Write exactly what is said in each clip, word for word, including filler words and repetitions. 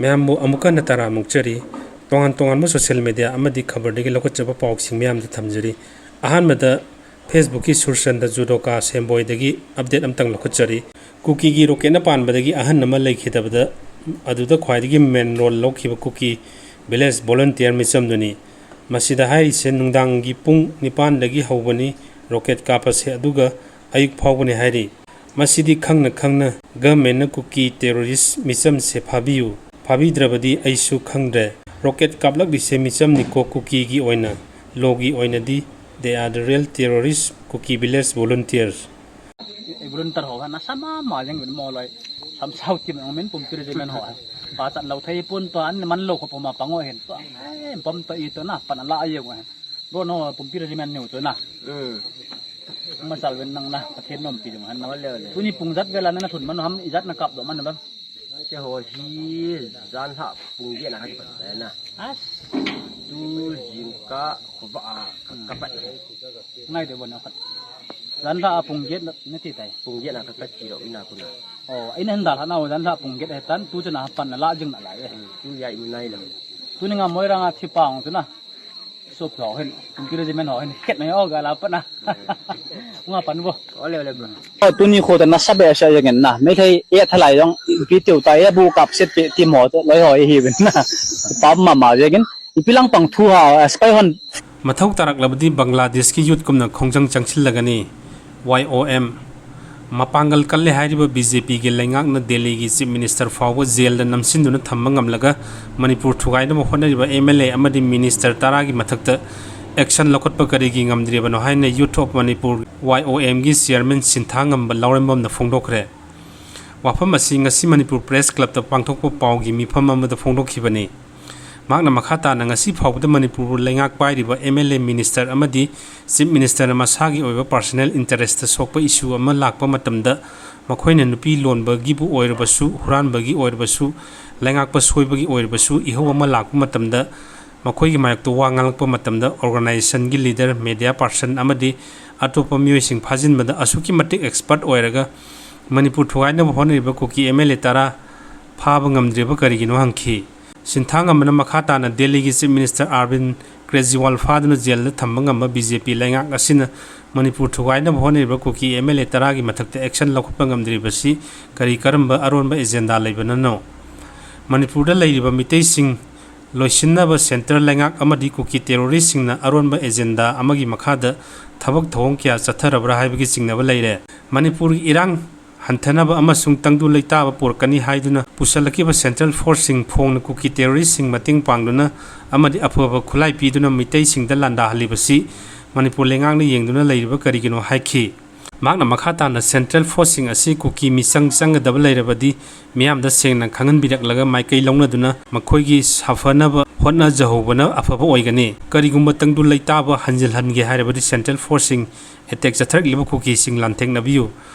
ꯃꯌꯥꯝꯕꯨ ꯑꯃꯨꯛꯀ ꯍꯟꯅ ꯇꯔꯥꯝꯅ ꯑꯣꯛꯆꯔꯤ꯫ ꯇꯣꯉꯥꯟ ꯇꯣꯉꯥꯟꯕ social media ꯑꯃꯗꯤ ꯈꯕꯔꯗꯒꯤ ꯂꯧꯈꯠꯆꯕ ꯄꯥꯎꯁꯤꯡ ꯃꯌꯥꯝꯗ ꯊꯝꯖꯔꯤ꯫ ꯑꯍꯥꯟꯕꯗ Facebookꯀꯤ ꯁꯨꯔꯆꯟꯗ ꯖꯨꯗꯣꯀꯥ ꯁꯦꯝꯕꯣꯏꯗꯒꯤ update ꯑꯃꯇꯪ ꯂꯧꯈꯠꯆꯔꯤ꯫ ꯀꯨꯀꯤꯒꯤ rocketꯅ ꯄꯥꯟꯕꯗꯒꯤ ꯑꯍꯟ ꯑꯃ ꯂꯩꯈꯤꯗꯕꯗ ꯑꯗꯨꯗ ꯈ꯭ꯋꯥꯏꯗꯒꯤ main role ꯂꯧꯈꯤꯕ ꯀꯨꯀꯤ village volunteer ꯃꯤꯆꯝꯗꯨꯅꯤ꯫ ꯃꯁꯤꯗ ꯍꯥꯏꯔꯤꯁꯦ ꯅꯨꯡꯗꯥꯡꯒꯤ ꯄꯨꯡ ꯅꯤꯄꯥꯟꯗꯒꯤ ꯍꯧꯕꯅꯤ rocket ꯀꯥꯞꯄꯁꯦ, ꯑꯗꯨꯒ ꯑꯌꯨꯛ ꯐꯥꯎꯕꯅꯤ ꯍꯥꯏꯔꯤ꯫ ꯃꯁꯤꯗꯤ ꯈꯪꯅ ꯈꯪꯅ governmentꯅ ꯀꯨꯀꯤ terrorist ꯃꯤꯆꯝꯁꯦ ꯐꯥꯕꯤꯌꯨ, ꯐꯥꯕꯤꯗ꯭ꯔꯕꯗꯤ ꯑꯩꯁꯨ ꯈꯪꯗ꯭ꯔꯦ꯫ Rocket ꯀꯥꯞꯂꯛꯂꯤꯁꯦ ꯃꯤꯆꯝꯅꯤꯀꯣ, ꯀꯨꯀꯤꯒꯤ ꯑꯣꯏꯅ, lawꯒꯤ ꯑꯣꯏꯅꯗꯤ they are the real terrorist Kuki village volunteers꯫ Volunteer ho ha, nasa mama jeng bin mo loi. Sam sao kim ang min pumpi regiment ho ha. Pa chat lo thei pun to an man lo kho puma pango hin. To, eh, bom to i to na, pan la ye wa. Bro no pumpi regiment ni to na. Hmm. Ma sal wen nang na, Pathen nom pi jong han na. Ole, ole. Tuni pung jat vela na thun man ham, ijat na kap do man ba. Keiho hi janhi pung get na ka pat na. As. Tu jingkah khoba a ka, ka pat. Ngai de bon khat. Janhi pung get na ti tai. Pung get na ka pat kilo ina kuna. Oh, ina handa na janhi pung get he tan tu jana pan na la jing na la ye. Hmm, tu ya im nai la. Tuni nga Moirang a thi pang tu na. Sop ho hin, pumpi regiment ho hin, khet mai o ga la pat na. Nga pan bo. Ole, ole, bro. O, tuni kho ta nasa be sa jeng na. Meitei e thalai jong, pi tiu ta e bu kap set pe ti mo to, loi ho e hi bin na. Pam mama jeng. Ipi lang pang thu ha, a, spy hon. ꯃꯊꯧ ꯇꯥꯔꯛꯂꯕꯗꯤ ꯕꯪꯒ꯭ꯂꯥꯗꯦꯁꯀꯤ youth ꯀꯨꯝꯅ ꯈꯣꯡꯖꯪ ꯆꯪꯁꯤꯜꯂꯒꯅꯤ꯫ Y O M꯫ ꯃꯄꯥꯡꯒꯜ ꯀꯜꯂꯦ ꯍꯥꯏꯔꯤꯕ B J Pꯒꯤ ꯂꯩꯉꯥꯛꯅ ꯗꯦꯜꯂꯤꯒꯤ Chief Minister ꯐꯥꯎꯕ ꯖꯦꯜꯗ ꯅꯝꯁꯤꯟꯗꯨꯅ ꯊꯝꯕ ꯉꯝꯂꯒ ꯃꯅꯤꯄꯨꯔ ꯊꯨꯒꯥꯏꯅꯕ ꯍꯣꯠꯅꯔꯤꯕ M L A ꯑꯃꯗꯤ minister ꯇꯔꯥꯒꯤ ꯃꯊꯛꯇ action ꯂꯧꯈꯠꯄ ꯀꯔꯤꯒꯤ ꯉꯝꯗ꯭ꯔꯤꯕꯅꯣ ꯍꯥꯏꯅ Youth of Manipur, Y O Mꯒꯤ chairman ꯁꯤꯟꯊꯥꯉꯝꯕ ꯂꯧꯔꯦꯝꯕꯝꯅ ꯐꯣꯡꯗꯣꯛꯈ꯭ꯔꯦ꯫ ꯋꯥꯐꯝ ꯑꯁꯤ ꯉꯁꯤ ꯃꯅꯤꯄꯨꯔ Press Clubꯇ ꯄꯥꯡꯊꯣꯛꯄ ꯄꯥꯎꯒꯤ ꯃꯤꯐꯝ ꯑꯃꯗ ꯐꯣꯡꯗꯣꯛꯈꯤꯕꯅꯤ꯫ ꯃꯍꯥꯛꯅ ꯃꯈꯥ ꯇꯥꯅ ꯉꯁꯤ ꯐꯥꯎꯕꯗ ꯃꯅꯤꯄꯨꯔꯕꯨ ꯂꯩꯉꯥꯛ ꯄꯥꯏꯔꯤꯕ M L A, minister ꯑꯃꯗꯤ Chief Ministerꯅ ꯃꯁꯥꯒꯤ ꯑꯣꯏꯕ personal interestꯇ ꯁꯣꯛꯄ issue ꯑꯃ ꯂꯥꯛꯄ ꯃꯇꯝꯗ, ꯃꯈꯣꯏꯅ ꯅꯨꯄꯤ ꯂꯣꯟꯕꯒꯤꯕꯨ ꯑꯣꯏꯔꯕꯁꯨ, ꯍꯨꯔꯥꯟꯕꯒꯤ ꯑꯣꯏꯔꯕꯁꯨ, ꯂꯩꯉꯥꯛꯄ ꯁꯣꯏꯕꯒꯤ ꯑꯣꯏꯔꯕꯁꯨ, ꯏꯍꯧ ꯑꯃ ꯂꯥꯛꯄ ꯃꯇꯝꯗ, ꯃꯈꯣꯏꯒꯤ ꯃꯥꯌꯣꯛꯇ ꯋꯥ ꯉꯥꯡꯂꯛꯄ ꯃꯇꯝꯗ, organizationꯒꯤ leader, media person ꯑꯃꯗꯤ ꯑꯇꯣꯞꯄ ꯃꯤꯑꯣꯏꯁꯤꯡ ꯐꯥꯖꯤꯟꯕꯗ ꯑꯁꯨꯛꯀꯤ ꯃꯇꯤꯛ expert ꯑꯣꯏꯔꯒ, ꯃꯅꯤꯄꯨꯔ ꯊꯨꯒꯥꯏꯅꯕ ꯍꯣꯠꯅꯔꯤꯕ ꯀꯨꯀꯤ M L A ꯇꯔꯥ ꯐꯥꯕ ꯉꯝꯗ꯭ꯔꯤꯕ ꯀꯔꯤꯒꯤꯅꯣ ꯍꯪꯈꯤ꯫ ꯁꯤꯟꯊꯥꯡ ꯑꯃꯅ ꯃꯈꯥ ꯇꯥꯅ ꯗꯦꯜꯂꯤꯒꯤ Chief Minister Arvind ꯀ꯭ꯔꯦꯖꯤꯋꯥꯜ ꯐꯥꯗꯨꯅ ꯖꯦꯜꯗ ꯊꯝꯕ ꯉꯝꯕ BJP ꯂꯩꯉꯥꯛ ꯑꯁꯤꯅ ꯃꯅꯤꯄꯨꯔ ꯊꯨꯒꯥꯏꯅꯕ ꯍꯣꯠꯅꯔꯤꯕ ꯀꯨꯀꯤ MLA ꯇꯔꯥꯒꯤ ꯃꯊꯛꯇ action ꯂꯧꯈꯠꯄ ꯉꯝꯗ꯭ꯔꯤꯕꯁꯤ ꯀꯔꯤ ꯀꯔꯝꯕ ꯑꯔꯣꯟꯕ agenda ꯂꯩꯕꯅꯅꯣ? ꯃꯅꯤꯄꯨꯔꯗ ꯂꯩꯔꯤꯕ ꯃꯤꯇꯩꯁꯤꯡ ꯂꯣꯏꯁꯤꯟꯅꯕ central ꯂꯩꯉꯥꯛ ꯑꯃꯗꯤ ꯀꯨꯀꯤ terroristꯁꯤꯡꯅ ꯑꯔꯣꯟꯕ agenda ꯑꯃꯒꯤ ꯃꯈꯥꯗ ꯊꯕꯛ ꯊꯧꯑꯣꯡ ꯀꯌꯥ ꯆꯠꯊꯔꯕ꯭ꯔꯥ ꯍꯥꯏꯕꯒꯤ ꯆꯤꯡꯅꯕ ꯂꯩꯔꯦ꯫ ꯃꯅꯤꯄꯨꯔꯒꯤ ꯏꯔꯥꯡ ꯍꯟꯊꯅꯕ ꯑꯃꯁꯨꯡ ꯇꯪꯗꯨ ꯂꯩꯇꯥꯕ ꯄꯨꯔꯛꯀꯅꯤ ꯍꯥꯏꯗꯨꯅ ꯄꯨꯁꯜꯂꯛꯈꯤꯕ central forceꯁꯤꯡ ꯐꯣꯡꯅ ꯀꯨꯀꯤ terroristꯁꯤꯡ ꯃꯇꯦꯡ ꯄꯥꯡꯗꯨꯅ ꯑꯃꯗꯤ ꯑꯐꯕ ꯈꯨꯠꯂꯥꯏ ꯄꯤꯗꯨꯅ ꯃꯤꯇꯩꯁꯤꯡꯗ ꯂꯥꯟꯗꯥꯍꯜꯂꯤꯕꯁꯤ ꯃꯅꯤꯄꯨꯔ ꯂꯩꯉꯥꯛꯅ ꯌꯦꯡꯗꯨꯅ ꯂꯩꯔꯤꯕ ꯀꯔꯤꯒꯤꯅꯣ ꯍꯥꯏꯈꯤ꯫ ꯃꯍꯥꯛꯅ ꯃꯈꯥ ꯇꯥꯅ central forceꯁꯤꯡ ꯑꯁꯤ ꯀꯨꯀꯤ ꯃꯤꯆꯪ ꯆꯪꯒꯗꯕ ꯂꯩꯔꯕꯗꯤ ꯃꯤꯌꯥꯝꯗ ꯁꯦꯡꯅ ꯈꯪꯍꯟꯕꯤꯔꯛꯂꯒ ꯃꯥꯏꯀꯩ ꯂꯧꯅꯗꯨꯅ ꯃꯈꯣꯏꯒꯤ ꯁꯥꯐꯅꯕ ꯍꯣꯠꯅꯖꯍꯧꯕꯅ ꯑꯐꯕ ꯑꯣꯏꯒꯅꯤ꯫ ꯀꯔꯤꯒꯨꯝꯕ ꯇꯪꯗꯨ ꯂꯩꯇꯥꯕ ꯍꯟꯖꯤꯜꯍꯟꯒꯦ ꯍꯥꯏꯔꯕꯗꯤ central forceꯁꯤꯡ attack ꯆꯠꯊꯔꯛꯂꯤꯕ ꯀꯨꯀꯤꯁꯤꯡ ꯂꯥꯟꯊꯦꯡꯅꯕꯤꯌꯨ꯫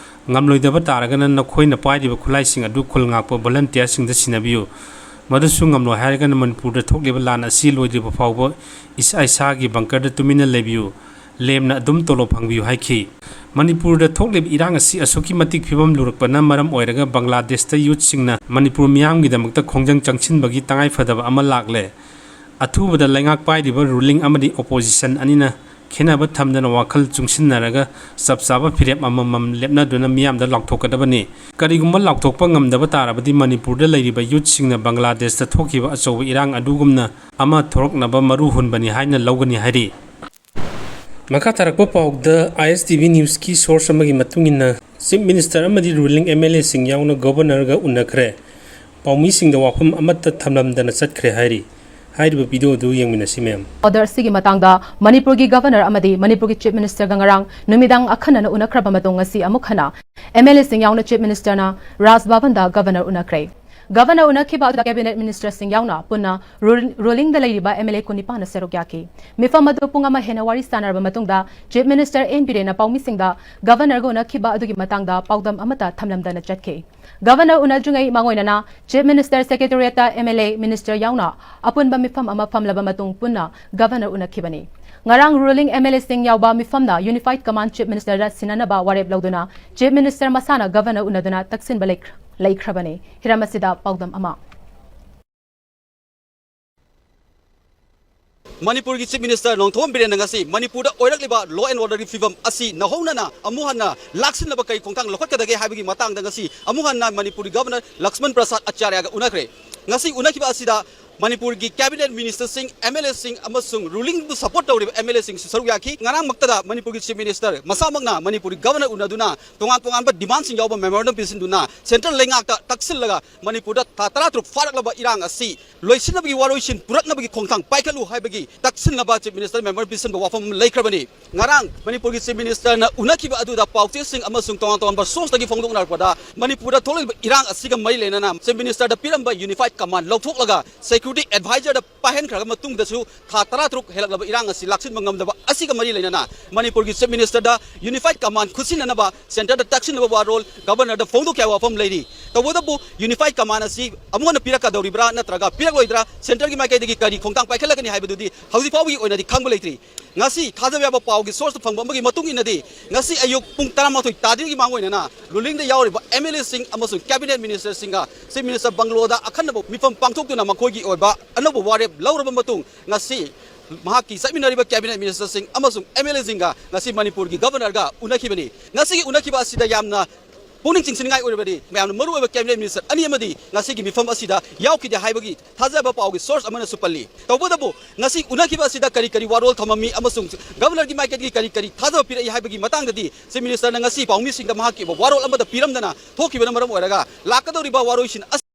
ꯉꯝꯂꯣꯏꯗꯕ ꯇꯥꯔꯒꯅ ꯅꯈꯣꯏꯅ ꯄꯥꯏꯔꯤꯕ ꯈꯨꯠꯂꯥꯏꯁꯤꯡ ꯑꯗꯨ ꯈꯨꯜ ꯉꯥꯛꯄ volunteerꯁꯤꯡꯗ ꯁꯤꯟꯅꯕꯤꯌꯨ꯫ ꯃꯗꯨꯁꯨ ꯉꯝꯂꯣꯏ ꯍꯥꯏꯔꯒꯅ ꯃꯅꯤꯄꯨꯔꯗ ꯊꯣꯛꯂꯤꯕ ꯂꯥꯟ ꯑꯁꯤ ꯂꯣꯏꯗ꯭ꯔꯤꯕ ꯐꯥꯎꯕ ꯏꯁꯥ ꯏꯁꯥꯒꯤ bunkerꯗ ꯇꯨꯃꯤꯟꯅ ꯂꯩꯕꯤꯌꯨ꯫ ꯂꯦꯝꯅ ꯑꯗꯨꯝ ꯇꯣꯂꯣꯞ ꯐꯪꯕꯤꯌꯨ ꯍꯥꯏꯈꯤ꯫ ꯃꯅꯤꯄꯨꯔꯗ ꯊꯣꯛꯂꯤꯕ ꯏꯔꯥꯡ ꯑꯁꯤ ꯑꯁꯨꯛꯀꯤ ꯃꯇꯤꯛ ꯐꯤꯕꯝ ꯂꯨꯔꯛꯄꯅ ꯃꯔꯝ ꯑꯣꯏꯔꯒ ꯕꯪꯒ꯭ꯂꯥꯗꯦꯁꯇ youthꯁꯤꯡꯅ ꯃꯅꯤꯄꯨꯔ ꯃꯤꯌꯥꯝꯒꯤꯗꯃꯛꯇ ꯈꯣꯡꯖꯪ ꯆꯪꯁꯤꯟꯕꯒꯤ ꯇꯉꯥꯏꯐꯗꯕ ꯑꯃ ꯂꯥꯛꯂꯦ꯫ ꯑꯊꯨꯕꯗ ꯂꯩꯉꯥꯛ ꯄꯥꯏꯔꯤꯕ ruling ꯑꯃꯗꯤ opposition ꯑꯅꯤꯅ ꯈꯦꯟꯅꯕ ꯊꯝꯗꯅ ꯋꯥꯈꯜ ꯆꯨꯡꯁꯤꯟꯅꯔꯒ ꯆꯞ ꯆꯥꯕ ꯐꯤꯔꯦꯞ ꯑꯃꯃꯝ ꯂꯦꯞꯅꯗꯨꯅ ꯃꯤꯌꯥꯝꯗ ꯂꯥꯎꯊꯣꯛꯀꯗꯕꯅꯤ꯫ ꯀꯔꯤꯒꯨꯝꯕ ꯂꯥꯎꯊꯣꯛꯄ ꯉꯝꯗꯕ ꯇꯥꯔꯕꯗꯤ ꯃꯅꯤꯄꯨꯔꯗ ꯂꯩꯔꯤꯕ youthꯁꯤꯡꯅ ꯕꯪꯒ꯭ꯂꯥꯗꯦꯁꯇ ꯊꯣꯛꯈꯤꯕ ꯑꯆꯧꯕ ꯏꯔꯥꯡ ꯑꯗꯨꯒꯨꯝꯅ ꯑꯃ ꯊꯣꯔꯛꯅꯕ ꯃꯔꯨ ꯍꯨꯟꯕꯅꯤ ꯍꯥꯏꯅ ꯂꯧꯒꯅꯤ ꯍꯥꯏꯔꯤ꯫ ꯃꯈꯥ ꯇꯥꯔꯛꯄ ꯄꯥꯎꯗ ISTV newsꯀꯤ source ꯑꯃꯒꯤ ꯃꯇꯨꯡ ꯏꯟꯅ Chief Minister ꯑꯃꯗꯤ ruling MLAꯁꯤꯡ ꯌꯥꯎꯅ governorꯒ ꯎꯅꯈ꯭ꯔꯦ꯫ ꯄꯥꯎꯃꯤꯁꯤꯡꯗ ꯋꯥꯐꯝ ꯑꯃꯠꯇ ꯊꯝꯂꯝꯗꯅ ꯆꯠꯈ꯭ꯔꯦ ꯍꯥꯏꯔꯤ꯫ ꯍꯥꯏꯔꯤꯕ video ꯑꯗꯨ ꯌꯦꯡꯃꯤꯟꯅꯁꯤ ꯃꯌꯥꯝ꯫ Order ꯑꯁꯤꯒꯤ ꯃꯇꯥꯡꯗ ꯃꯅꯤꯄꯨꯔꯒꯤ governor ꯑꯃꯗꯤ ꯃꯅꯤꯄꯨꯔꯒꯤ Chief Ministerꯒ ꯉꯔꯥꯡ ꯅꯨꯃꯤꯗꯥꯡ ꯑꯈꯟꯅꯅ ꯎꯅꯈ꯭ꯔꯕ ꯃꯇꯨꯡ ꯉꯁꯤ ꯑꯃꯨꯛ ꯍꯟꯅ MLAꯁꯤꯡ ꯌꯥꯎꯅ Chief Ministerꯅ ꯔꯥꯖ ꯚꯕꯟꯗ governor ꯎꯅꯈ꯭ꯔꯦ꯫ Governor ꯎꯅꯈꯤꯕ ꯑꯗꯨꯗ cabinet ministerꯁꯤꯡ ꯌꯥꯎꯅ ꯄꯨꯟꯅ ꯔꯨ-, rulingꯗ ꯂꯩꯔꯤꯕ MLA ꯀꯨꯟꯅꯤꯄꯥꯟꯅ ꯁꯔꯨꯛ ꯌꯥꯈꯤ꯫ ꯃꯤꯐꯝ ꯑꯗꯨ ꯄꯨꯡ ꯑꯃ ꯍꯦꯟꯅ ꯋꯥꯔꯤ ꯁꯥꯟꯅꯔꯕ ꯃꯇꯨꯡꯗ Chief Minister ꯑꯦꯟ ꯕꯤꯔꯦꯟꯅ ꯄꯥꯎꯃꯤꯁꯤꯡꯗ governorꯒ ꯎꯅꯈꯤꯕ ꯑꯗꯨꯒꯤ ꯃꯇꯥꯡꯗ ꯄꯥꯎꯗꯝ ꯑꯃꯠꯇ ꯊꯝꯂꯝꯗꯅ ꯆꯠꯈꯤ꯫ Governor ꯎꯅꯗ꯭ꯔꯤꯉꯩ ꯃꯥꯡꯑꯣꯏꯅꯅ Chief Minister Secretariatꯇ MLA, minister ꯌꯥꯎꯅ ꯑꯄꯨꯟꯕ ꯃꯤꯐꯝ ꯑꯃ ꯐꯝꯂꯕ ꯃꯇꯨꯡ ꯄꯨꯟꯅ governor ꯎꯅꯈꯤꯕꯅꯤ꯫ ꯉꯔꯥꯡ ruling MLAꯁꯤꯡ ꯌꯥꯎꯕ ꯃꯤꯐꯝꯅ Unified Command Chief Ministerꯗ ꯁꯤꯟꯅꯅꯕ ꯋꯥꯔꯦꯞ ꯂꯧꯗꯨꯅ Chief Minister ꯃꯁꯥꯅ Governor ꯎꯅꯗꯨꯅ ꯇꯛꯁꯤꯟꯕ ꯂꯩꯈ꯭ꯔ-, ꯂꯩꯈ꯭ꯔꯕꯅꯤ꯫ ꯍꯤꯔꯝ ꯑꯁꯤꯗ ꯄꯥꯎꯗꯝ ꯑꯃ꯫ ꯃꯅꯤꯄꯨꯔꯒꯤ Chief Minister ꯅꯣꯡꯊꯣꯝꯕꯝ ꯕꯤꯔꯦꯟꯅ ꯉꯁꯤ ꯃꯅꯤꯄꯨꯔꯗ ꯑꯣꯏꯔꯛꯂꯤꯕ law and orderꯒꯤ ꯐꯤꯕꯝ ꯑꯁꯤ ꯅꯧꯍꯧꯅꯅ ꯑꯃꯨꯛ ꯍꯟꯅ ꯂꯥꯛꯁꯤꯟꯅꯕ ꯀꯔꯤ ꯈꯣꯡꯊꯥꯡ ꯂꯧꯈꯠꯀꯗꯒꯦ ꯍꯥꯏꯕꯒꯤ ꯃꯇꯥꯡꯗ ꯉꯁꯤ ꯑꯃꯨꯛ ꯍꯟꯅ ꯃꯅꯤꯄꯨꯔꯒꯤ Governor ꯂꯛꯁꯃꯟ ꯄ꯭ꯔꯁꯥꯗ ꯑꯆꯥꯔꯌꯥꯒ ꯎꯅꯈ꯭ꯔꯦ꯫ ꯉꯁꯤ ꯎꯅꯈꯤꯕ ꯑꯁꯤꯗ ꯃꯅꯤꯄꯨꯔꯒꯤ Cabinet Ministerꯁꯤꯡ, MLAꯁꯤꯡ ꯑꯃꯁꯨꯡ rulingꯕꯨ support ꯇꯧꯔꯤꯕ MLAꯁꯤꯡꯁꯨ ꯁꯔꯨꯛ ꯌꯥꯈꯤ꯫ ꯉꯔꯥꯡꯃꯛꯇꯗ ꯃꯅꯤꯄꯨꯔꯒꯤ Chief Minister ꯃꯁꯥꯃꯛꯅ ꯃꯅꯤꯄꯨꯔꯒꯤ Governor ꯎꯅꯗꯨꯅ ꯇꯣꯉꯥꯟ ꯇꯣꯉꯥꯟꯕ demandꯁꯤꯡ ꯌꯥꯎꯕ memorandum ꯄꯤꯁꯤꯟꯗꯨꯅ central ꯂꯩꯉꯥꯛꯇ ꯇꯛꯁꯤꯜꯂꯒ ꯃꯅꯤꯄꯨꯔꯗ ꯊꯥ ꯇꯔꯥꯇꯔꯨꯛ ꯐꯥꯔꯛꯂꯕ ꯏꯔꯥꯡ ꯑꯁꯤ ꯂꯣꯏꯁꯤꯟꯅꯕꯒꯤ ꯋꯥꯔꯣꯏꯁꯤꯟ ꯄꯨꯔꯛꯅꯕꯒꯤ ꯈꯣꯡꯊꯥꯡ ꯄꯥꯏꯈꯠꯂꯨ ꯍꯥꯏꯕꯒꯤ ꯇꯛꯁꯤꯟꯅꯕ Chief Minister memorandum ꯄꯤꯁꯤꯟꯕ ꯋꯥꯐꯝ ꯑꯃ ꯂꯩꯈ꯭ꯔꯕꯅꯤ꯫ ꯉꯔꯥꯡ ꯃꯅꯤꯄꯨꯔꯒꯤ Chief Ministerꯅ ꯎꯅꯈꯤꯕ ꯑꯗꯨꯗ ꯄꯥꯎꯆꯦꯁꯤꯡ ꯑꯃꯁꯨꯡ ꯇꯣꯉꯥꯟ ꯇꯣꯉꯥꯟꯕ sourceꯇꯒꯤ ꯐꯣꯡꯗꯣꯛꯅꯔꯛꯄꯗ, ꯃꯅꯤꯄꯨꯔꯗ ꯊꯣꯛꯂꯛꯂꯤꯕ ꯏꯔꯥꯡ ꯑꯁꯤꯒ ꯃꯔꯤ ꯂꯩꯅꯅ Chief Ministerꯗ ꯄꯤꯔꯝꯕ Unified Command ꯂꯧꯊꯣꯛꯂꯒ security advisorꯗ ꯄꯥꯏꯍꯟꯈ꯭ꯔꯕ ꯃꯇꯨꯡꯗꯁꯨ ꯊꯥ ꯇꯔꯥꯇꯔꯨꯛ ꯍꯦꯜꯂꯛꯂꯕ ꯏꯔꯥꯡ ꯑꯁꯤ ꯂꯥꯛꯁꯤꯟꯕ ꯉꯝꯗꯕ ꯑꯁꯤꯒ ꯃꯔꯤ ꯂꯩꯅꯅ ꯃꯅꯤꯄꯨꯔꯒꯤ Chief Ministerꯗ Unified Command ꯈꯨꯠꯁꯤꯟꯅꯅꯕ centreꯗ ꯇꯛꯁꯤꯟꯅꯕ ꯋꯥꯔꯣꯜ Governorꯗ ꯐꯣꯡꯗꯣꯛꯈꯤ ꯍꯥꯏꯕ ꯋꯥꯐꯝ ꯂꯩꯔꯤ꯫ ꯇꯧꯕꯇꯕꯨ Unified Command ꯑꯁꯤ ꯑꯃꯨꯛ ꯍꯟꯅ ꯄꯤꯔꯛꯀꯗꯧꯔꯤꯕ꯭ꯔꯥ ꯅꯠꯇ꯭ꯔꯒ ꯄꯤꯔꯛꯂꯣꯏꯗ꯭ꯔꯥ, centreꯒꯤ ꯃꯥꯏꯀꯩꯗꯒꯤ ꯀꯔꯤ ꯈꯣꯡꯊꯥꯡ ꯄꯥꯏꯈꯠꯂꯛꯀꯅꯤ ꯍꯥꯏꯕꯗꯨꯗꯤ ꯍꯧꯖꯤꯛ ꯐꯥꯎꯕꯒꯤ ꯑꯣꯏꯅꯗꯤ ꯈꯪꯕ ꯂꯩꯇ꯭ꯔꯤ꯫ ꯉꯁꯤ ꯊꯥꯖꯕ ꯌꯥꯕ ꯄꯥꯎꯒꯤ sourceꯇ ꯐꯪꯕ ꯑꯃꯒꯤ ꯃꯇꯨꯡ ꯏꯟꯅꯗꯤ, ꯉꯁꯤ ꯑꯌꯨꯛ ꯄꯨꯡ ꯇꯔꯥꯃꯥꯊꯣꯏ ꯇꯥꯗ꯭ꯔꯤꯉꯩꯒꯤ ꯃꯥꯡ ꯑꯣꯏꯅꯅ rulingꯗ ꯌꯥꯎꯔꯤꯕ MLAꯁꯤꯡ ꯑꯃꯁꯨꯡ Cabinet Ministerꯁꯤꯡꯒ Chief Minister ꯕꯪꯒ꯭ꯂꯣꯗ ꯑꯈꯟꯅꯕ ꯃꯤꯐꯝ ꯄꯥꯡꯊꯣꯛꯇꯨꯅ ꯃꯈꯣꯏꯒꯤ ꯑꯣꯏꯕ ꯑꯅꯧꯕ ꯋꯥꯔꯦꯞ ꯂꯧꯔꯕ ꯃꯇꯨꯡ, ꯉꯁꯤ ꯃꯍꯥꯛꯀꯤ ꯆꯠꯃꯤꯟꯅꯔꯤꯕ Cabinet Ministerꯁꯤꯡ ꯑꯃꯁꯨꯡ MLAꯁꯤꯡꯒ ꯉꯁꯤ ꯃꯅꯤꯄꯨꯔꯒꯤ Governorꯒ ꯎꯅꯈꯤꯕꯅꯤ꯫ ꯉꯁꯤꯒꯤ ꯎꯅꯈꯤꯕ ꯑꯁꯤꯗ ꯌꯥꯝꯅ ꯄꯨꯛꯅꯤꯡ ꯆꯤꯡꯁꯤꯟꯅꯤꯡꯉꯥꯏ ꯑꯣꯏꯔꯕꯗꯤ, ꯃꯌꯥꯝꯅ ꯃꯔꯨꯑꯣꯏꯕ Cabinet Minister ꯑꯅꯤ ꯑꯃꯗꯤ ꯉꯁꯤꯒꯤ ꯃꯤꯐꯝ ꯑꯁꯤꯗ ꯌꯥꯎꯈꯤꯗꯦ ꯍꯥꯏꯕꯒꯤ ꯊꯥꯖꯕ ꯄꯥꯎꯒꯤ source ꯑꯃꯅꯁꯨ ꯄꯜꯂꯤ꯫ ꯇꯧꯕꯇꯕꯨ ꯉꯁꯤ ꯎꯅꯈꯤꯕ ꯑꯁꯤꯗ ꯀꯔꯤ ꯀꯔꯤ ꯋꯥꯔꯣꯜ ꯊꯝꯃꯝꯃꯤ ꯑꯃꯁꯨꯡ Governorꯒꯤ ꯃꯥꯏꯀꯩꯗꯒꯤ ꯀꯔꯤ ꯀꯔꯤ ꯊꯥꯖꯕ ꯄꯤꯔꯛꯏ ꯍꯥꯏꯕꯒꯤ ꯃꯇꯥꯡꯗꯗꯤ Chief Ministerꯅ ꯉꯁꯤ ꯄꯥꯎꯃꯤꯁꯤꯡꯗ ꯃꯍꯥꯛꯀꯤ ꯑꯣꯏꯕ ꯋꯥꯔꯣꯜ ꯑꯃꯠꯇ ꯄꯤꯔꯝꯗꯅ ꯊꯣꯛꯈꯤꯕꯅ ꯃꯔꯝ ꯑꯣꯏꯔꯒ ꯂꯥꯛꯀꯗꯧꯔꯤꯕ ꯋꯥꯔꯣꯏꯁꯤꯟ ꯑꯁꯤ